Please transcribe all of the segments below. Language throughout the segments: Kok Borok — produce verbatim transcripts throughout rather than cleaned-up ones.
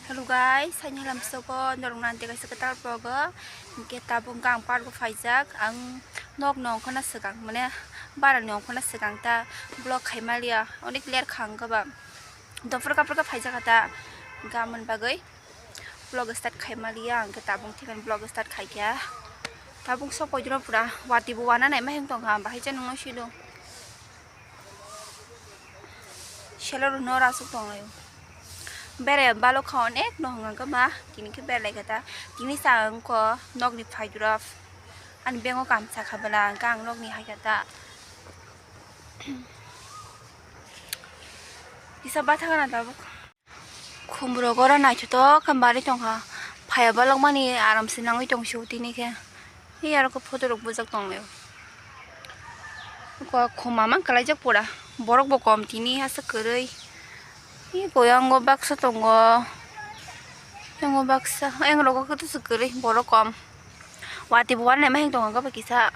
Hello guys, saini halam soko norok nante kaisa kwtal vlog o. Hinkhe tabuk ang park o phaijak, ang nok no ongkhorna swkang, mane bara ni ongkhorna swkang ta vlog khaimaliya, onek ler khang khe ba dophor kaphor khe phaijak ta gamon bagwi vlog start khaimaliya, ang khe tabuk thikhan vlog start khaikha. Tabuk sok koidro pura wati bo wana naima heng tongkha, bahai cha nungno sido. Selo rwno oro aswk tonglaio. Berai balokha onek no hwnka khe ma, tini khe berai laikha ta. Tini sa wngkha nokni phaidura. Ani bengo kamsa kha bwla, hwnka ang nokni hai kha ta. Kisa batha gana tabuk. Khumrok oro naithotok khe barwi tongkha. Phaiya balokmani aram se nangwi tong sio tini khe. Hei aro khe photo rok bujak tonglaio. Khuma mang kwlaijak pura. Borok bo kom tini aswk kwrwi. Hei koyango baksa tongo. Yango baksa. Yang rogo khe tusuk kwrwi borok kom. Wati bo wana naima heng tongo kisa.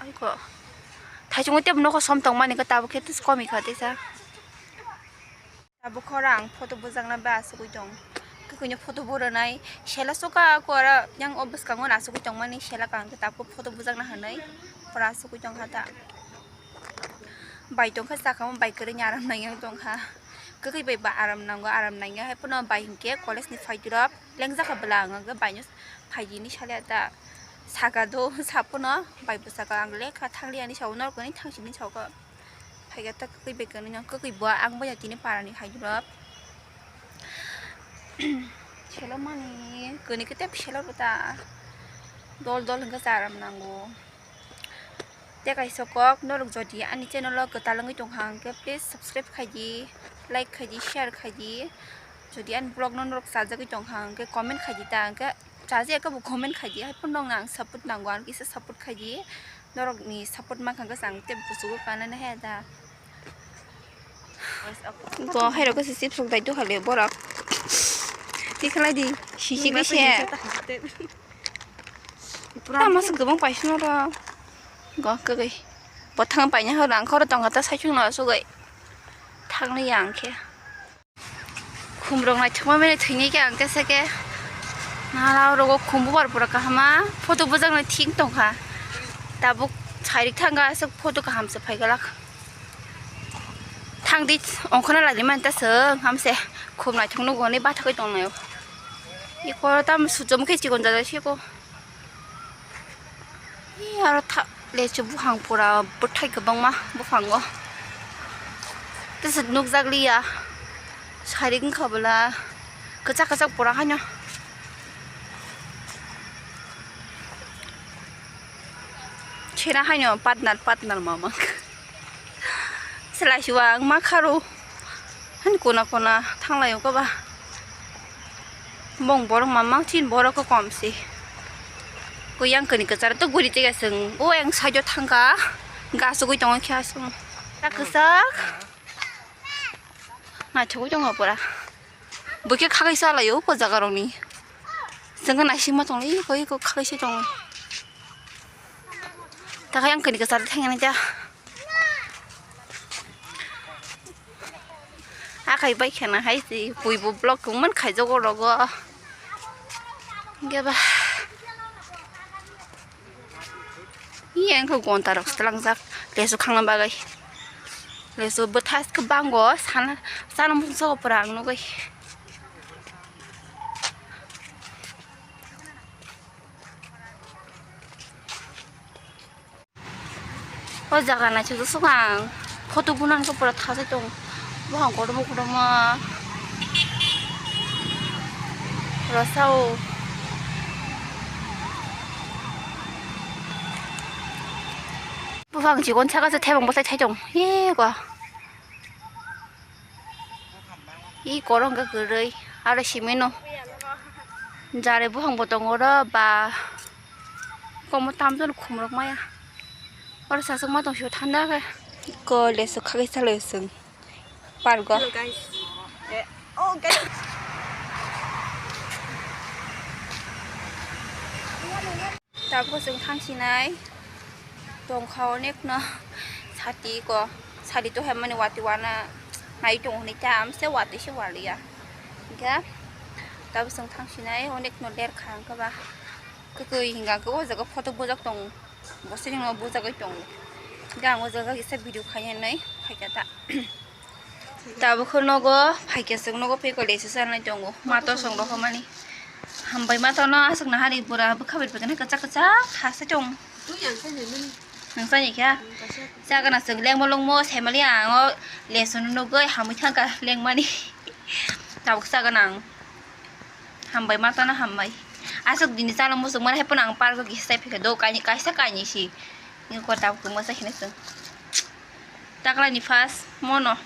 Thaichungo tebo nokho som tongmani khe tabuk khe tus komi kha tesa. Tabuk khoro ang photo bujakna ba asugwi tong. Kwkhwino photo burwnai sela suka ko aro yang o bwskango asugwi tongmani sela kang tabuk photo bujakna hinwi pura asugwi tong kha ta. Bai tong kha saka o bai kwrwini aram nang yang tong kha. Kwkhwi bai ba aram nango, aram nang ya hai phano bai hinkhe college ni phaidura lengjak kha bwla ang khe bai no phaidi hinwi salya ta. Saka do sa phano bai bwsaka ang lekha thang liya hinwi sao norok hinwi thang simi sao kha. Phaikha ta kwkhwi bai kwrwino, kwkhwi bo ang bai tini para ni hai rok. Selo mani kwrwini khe tei selo bo ta dol dol hwnkhe cha aram nango. Tei kaisa kok norok jodi ani channel o kwtal wngwi tongkha hwnkhe please subscribe khai di, like khai di, share khai di. Jodi ani vlog no norok chajagwi tongkha hwnkhe comment khai di ta hwnkhe. Chajakhe bo comment khai di, hai phano nokno ang support nango, ang kisa support khai di, norokni support mankha hwnkhe ang tei buchugo kanani haya da. Go hai rok se chips rok dai dokhali borok. Tikhalai di, sisi di se. Tama se gabang paisano ro. Go kagwi. Bo thang paina ho rang khoro tongkha ta saichung no sugwi. Thangli yang khe. Khumrok naithokma mene thwini khe ang khe sake. Nala rogo khum bubar pura kahama photo bujaknai thik tongkha. Tabuk sairik thangkha aswk photo kaham se phaigalak. Thangdi ongkhorna lagimani ta swng hamse khum naithok nugo hinwi bathagwi tongnaio. Iko tamo sujom khe chikon jajak siko. Ee, aro tha-, lechu buphang pura bwthai kwbangma buphango. Tesa nukjakliya. Sairik wngkha bwla. Kwchak kwchak pura haino. Sena haino partner, partner mama. Selai siwa ang ma kharo. Hani kona kona thanglai o koba. Bong borok mamang chin borok ko kom si. Ko yang kani kwchar to guri tega sung. O yang side o thangka. Ga sugui tongo kya sung. Ta kwchak. Na chugui tongo pura. Bukhe khagai salai o ko jaga rokni. Sengka naising ma tongo, iko iko khagai se tongo. Ta khe ang kani kwchar thangya nai ta. Akai bai khana hai si pui bo block kung man khai jogo rogo. Ge ba. Iya engkho gonta rok se langjak lesu khangna bagwi. Lesu bwthas khe bango sana sana mung sogo pura ang nugwi. O jaga naisik sukha ang photo bunan khe pura thasai tong buphang kotorma kotorma rosao buphang chikon saka se thebong bwsai thai tong ego. I korong khe kwrwi aro simino jare buphang bo tongo oro ba komo tamjani khumrok maya oro sasok ma tong sio thanda khe. Ko lesu khagwi salai sung pargo. Hello guys. Eh, oh guys. Tabuk chwng thangsinai tongkha onekno sati ko sati to hemmani wati wana nai tongo hwnwi ta amse wati se waliya hwnkhe Tabuk chwng thang sinai, onek no der kha ang khe ba. Kwtwi hinga khe o jaga photo bujak tongo. Bo sini no bujagwi tongo. Hingke ang o jaga kisa video khainai phaikha ta. Tabuk khe nogo phaikha chwng nogo peko lesi sanai tongo. Ma to song rok mani. Hambai ma to no aswk na hari bura bwkha bai pekene kwchak kwchak ha se tong. Nang sani kha. Chagana chwng lengmo longmo saimali ang o lesson nugwi hamwi thangkha lengmani. Tabuk chagana ang. Hambai ma tana hambai. Aswk dini chala muchung mani hai phano ang park o kisa chai phikha do kaini kaisa kaini si. Ni ko tabuk tongma chai kheno chwng. Taklai ni first mono.